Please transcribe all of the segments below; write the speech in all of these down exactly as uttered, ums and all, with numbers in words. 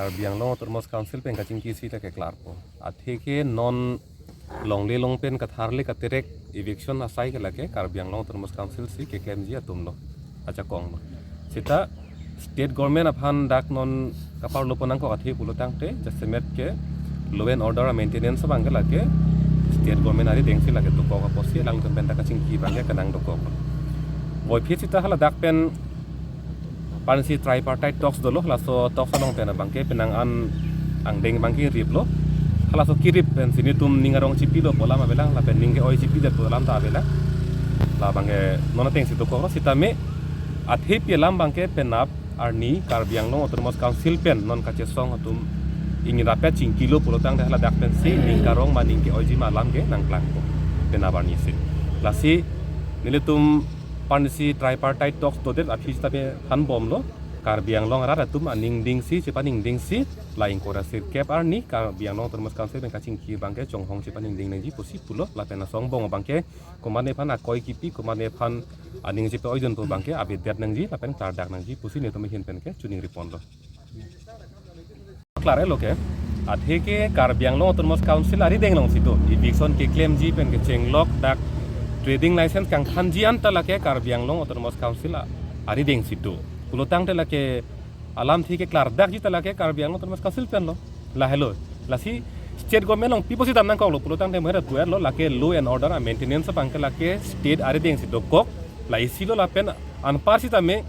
Karbi Anglong Autonomous Council pen kachingki si ta keklarpo. Atheke non longle long pen katharle katerek eviction asai ke lake Karbi Anglong Autonomous Council si keklemji atumlo, ajakonglo. Seta state government aphan dak non kaparlo pon nangkok athe pulo tangte jasemet ke law and order maintenance abang ke lake state government arideng si lake dokok apotsi alangtum pen dak kachingki abang ke kenang dokok. Voiphit seta haladak pen pensi tripartite talks dolo, laso talks along pen abang ke penang an angdeng abang ke riplo. Halaso kirip pensi netum ning arong chipilo pu alam avelang, lapen ning ke-oi chipidet pu alam ta avelang. La abang ke non atengsi dokoklo, sitame athepi alam abang ke penap arni Karbi Anglong Autonomous Council pen non kachesong atum ingrapet chingkilo pulo tangte haladak pensi ning karong ma ning ke-oiji ma alam ke nangklangpo penap arni si. Lasi nelitum pensi tripartite talks dodet aphi sitame hanbomlo. Karbi Anglong arat atum aningding si, chepaningding si, la ingkoi ra sirkep arni Karbi Anglong Autonomous Council pen kachingki abang ke chonghong chepaningding nangji pusi pulo, lapen asong bong abang ke komatne aphan akoi kipi, komatne aphan aning chepa-oidun pu abang ke abidet nangji, lapen klardak nangji pusi netum ahin pen ke choningri ponlo. Klar-etlo ke, atheke Karbi Anglong Autonomous Council arideng alongsi do, eviction keklemji pen kechenglok dak trading license kangthanji anta lake Karbi Anglong Autonomous Council a-, arideng si do. Pulo tangte lake alamthe keklardakji ta lake Karbi Anglong Autonomous Council penlo. Lahelo. Lasi state government along pi pusi dam nangkoklo pulo tangte mo hera tuerlo, lake law and order a-maintenance abang ke lake state arideng si dokok. La isilo lapen anpar sitame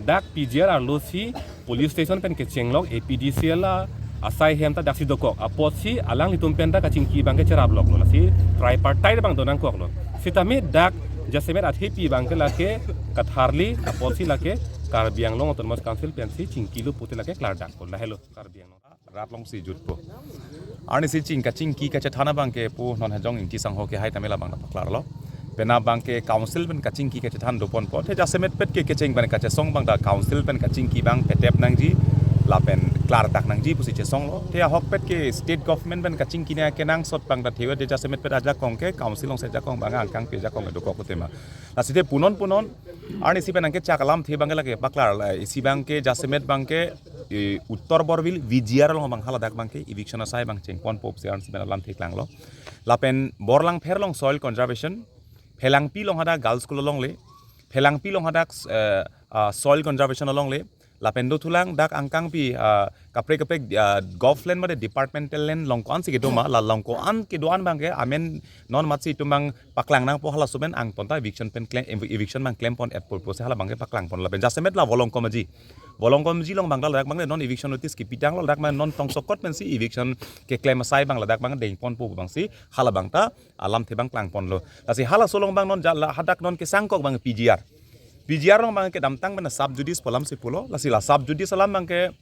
dak P G R arlo si police station pen kechenglok A P D C L a-, asai hem ta daksi dokok. Apotsi alanglitum pen ta kachingki abang ke cheraploklo. Lasi tripartite abang do nangkoklo. Sitame dak jasemet athepi abang ke lake katharli apotsi lake Karbi Anglong Autonomous Council pensi chingkilo pute lake klardakpo. Lahelo Karbi Anglong rat alongsi jutpo. Arnisi ching kachingki kachethan abang ke pu non Hajong Ingti sangho ke hai tame labang ta paklarlo. Penap abang ke council pen kachingki kachethan doponpo. Te jasemet pet ke kecheng pen kachesong abang ta council pen kachingki abang petep nangji, lapen klardak nangji pusi chesonglo. Te ahokpet ke state government pen kachingki ne kenangsot abang ta thewe, te jasemet pet ajakong ke council alongsi ajakong abang angkang pi ajakong dokok tema. Lasi te punon punon arnisi pen nangkechak alamthe abang ke lake paklar, la isi abang ke jasemet abang ke, eh, Uttar Borbil V G R along abang haladak abang ke eviction asai abang chengponpo pusi arnisi pen alamthe klanglo. Lapen Borlangpher along soil conservation, Phelangpi along hadak girls school alongle, Phelangpi along hadak, eh, ah, soil conservation alongle, lapen dothulang dak angkangpi, ah, kaprek kaprek, ah, govt land mate departmental land along ko-ansi kedo ma, la along ko-an kedo-an abang ke amen non matsi itum abang paklang nangpo, halaso pen angton ta eviction pen klem, ev-, eviction abang klempon-etpo pusi hala abang ke paklangpon, lapen jasemet la Volongkom Aji. Volongkom Aji along abang ta ladak abang le non eviction notice kipitanglo, ladak abang non tongsokot pensi eviction keklem asai abang ladak abang dengponpo abangsi hala abang ta alamthe abang klangponlo. Lasi halaso along abang non ja la hadak non kesangkok abang P G R. P G R along abang kedamtang pen sub judice pu alamsi pulo. Lasi la sub judice alam abang ke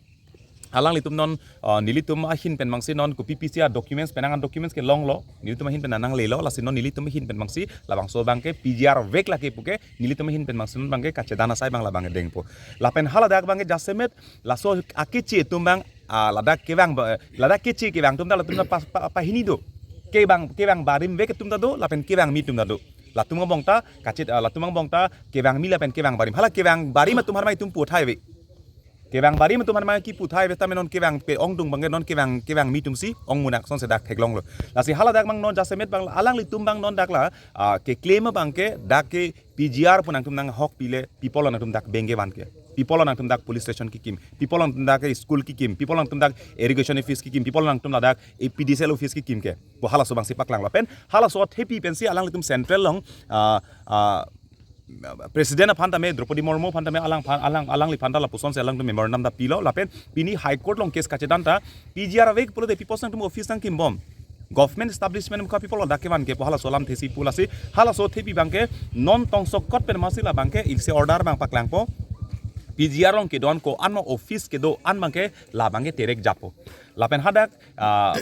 alanglitum non, uh, nelitum ahin pen abangsi non kopi pisi a-documents, penang an documents ke longlo, nelitum ahin pen nanglelo, lasi non nelitum ahin pen abangsi labangso abang ke P G R vek lake puke nelitum ahin pen abangsi non abang ke kachedan asai abang la abang dengpo. Lapen haladak abang ke jasemet laso akeche atum abang, ah, ladak kevang ba, ladak keche kevang atum ta latum ta pa, pa, pahini do. Kevang, kevang barim vek atum ta do, lapen kevangmi atum ta do. Latum angbong ta kachet, ah, latum angbong ta kevangmi lapen kevang barim. Hala kevang barim atum aphan ma itum puthai ave. Kevang barim atum aphan ma kiputhai ave, tame non kevang pe-ongdung abang ke non kevang, kevangmi atumsi ong munak sonse dak theklonglo. Lasi haladak abang non jasemet abang alanglitum abang non dak la, ah, keklem abang ke dak ke P G R pu nangtum nanghok pile, pi apot lo nangtum dak bank kevan ke, pi apot lo nangtum dak police station kekim, pi apot lo nangtum dak school kekim, pi apot lo nangtum dak irrigation office kekim, pi apot lo nangtum ladak A P D C L office kekim ke pu halaso abangsi paklanglo. Pen halaso athepi pensi alanglitum central along, ah, ah, president aphan tame, Droupadi Murmu aphan tame alang aphan, alang, alangliphan ta lapusonsi alangtum memorandum ta pilo, lapen pini High Court along case kachedan ta P G R vek pulote pi apot nangtum office nangkimbom. Government establishment mukha pi apot lo dak kevan ke pu halaso alamthesi pu, lasi halaso athepi abang ke non tongsokot pen masi la abang ke ilse order abang paklangpo. P G R along kedo-an ko-an ma office kedo-an abang ke la abang ke terek jappo. Lapen hadak, ah,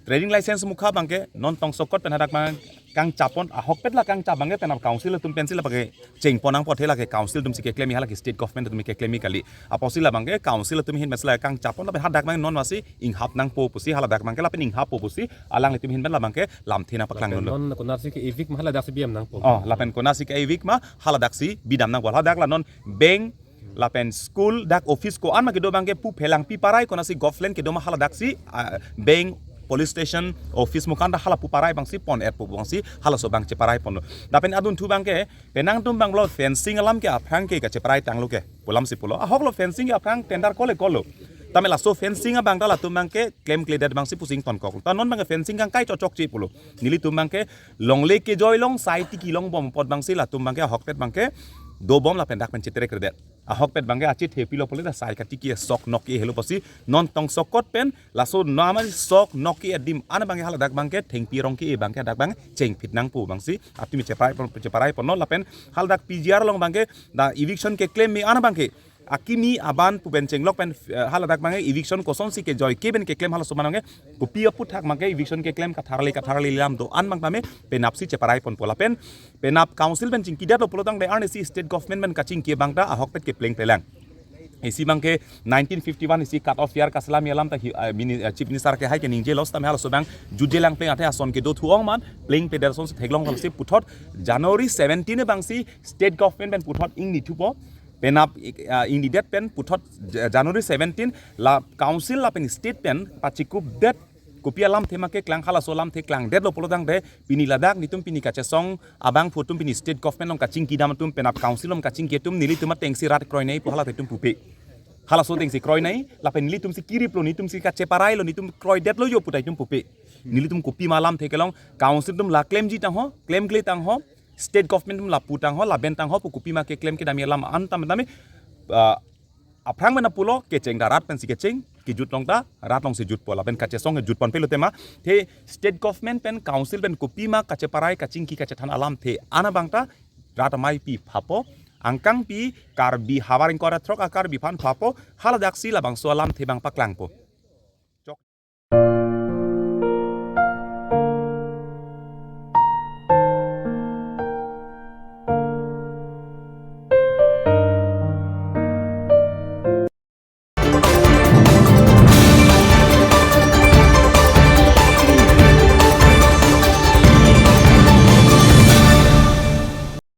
trading license mukha abang ke non tongsokot pen hadak abang kangchapon, ahokpet la kangchap abang ke penap council atum pensi la abang ke chengpon nangpo, athe lake council atumsi keklemji, hala ke state government atumsi keklemji kali. Apotsi la abang ke council atum ahin pensi la kangchapon, lapen hadak abang non masi inghap nangpo pusi haladak abang ke, lapen inghappo pusi alanglitum ahin pen la abang ke lamthe nangpaklangdunlo. Non konatsi ke-evict ma haladaksi bidam nangpo. Oh, lapen konatsi ke-evict ma haladaksi bidam nangpo. Hadak la non bank, lapen school dak office ko-an ma kedo abangke pu phelang pi parai konasi government kedo ma hala daksi, ah, bank, police station, office mukhan ta hala pu parai abangsi pon-etpo abangsi halaso abang cheparai ponlo. Lapen adunthu abangke penang atum abanglo fencing alam ke aphrang ke kacheparai tanglo ke pu alamsi pulo. Ahoklo fencing ke aphrang tender kole kolo. Tame laso fencing abang ta latum abangke klemkledet abangsi pusi ingtonkok. Ta non abangke fencing kangkai chokchokche pulo. Nelitum abangke longle kejoi along sai tiki longbom apot abangsi latum abangke ahokpet abangke dobom lapen dak pen cheterekredet. Ahokpet abangke achethepilo pule ta sai katiki sok nok ke helo pusi non tongsokot pen laso namari sok nok ke adim an abangke hala dak abangke thengpi arong ke abangke dak abang chengphit nangpo abangsi atum cheparai pon, cheparai ponlo lapen hala dak P G R along abangke dak eviction keklem me an abangke akimi aban pu pen chenglok pen, eh, hala dak abangke eviction kosonsi kejoi ke pen keklem halaso abangke kopi aphuthak abangke eviction keklem katharli katharli alam do-an abang tame penapsi cheparai ponpo lapen penap council pen chingkidetlo pulotangte arnisi state government pen kachingki abang ta ahokpet ke plengplelang. Isi abangke nineteen fifty-one isi cut off year kaselam alam ta hi, ah, mini-, ah, Chief Minister ke hai ke ningjelo setame halaso abang jutjelang pleng athe ason kedo thu-ong man plengpledet asonsi theklong kalsi puthot January seventeen abangsi state government pen puthot ingni thupo. Penap, ah, ingnidet pen puthot Ja-, January seventeen la council lapen state pen pachikupdet kopi alamthe ma keklang halaso alamthe klangdetlo pulotangte pini ladak netum pini kachesong abangphu atum pini state government along kachingki dam atum penap council along kachingki atum nelitum atengsi rat kroinei pu halatum pupe. Halaso atengsi kroinei lapen nelitumsi kiriplo netumsi kacheparailo netum kroidetlo jo pu ta itum pupe. Nelitum kopi ma alamthe kelong council atum la klemji tangho klemkle tangho state government atum lapu tangho laben tangho pu kopi ma keklem kedam alam an tame tame, ah, aphrang mena pulo kecheng ta rat pensi kecheng kejut along ta rat alongsi jutpo lapen kachesong kejut ponpelo tema the state government pen council pen kopi ma kacheparai kachingki kachethan alamthe an abang ta rat amei pi phapo angkang pi Karbi havar ingkoi ra throk a-Karbi aphan phapo hala daksi labangso alamthe abang paklangpo.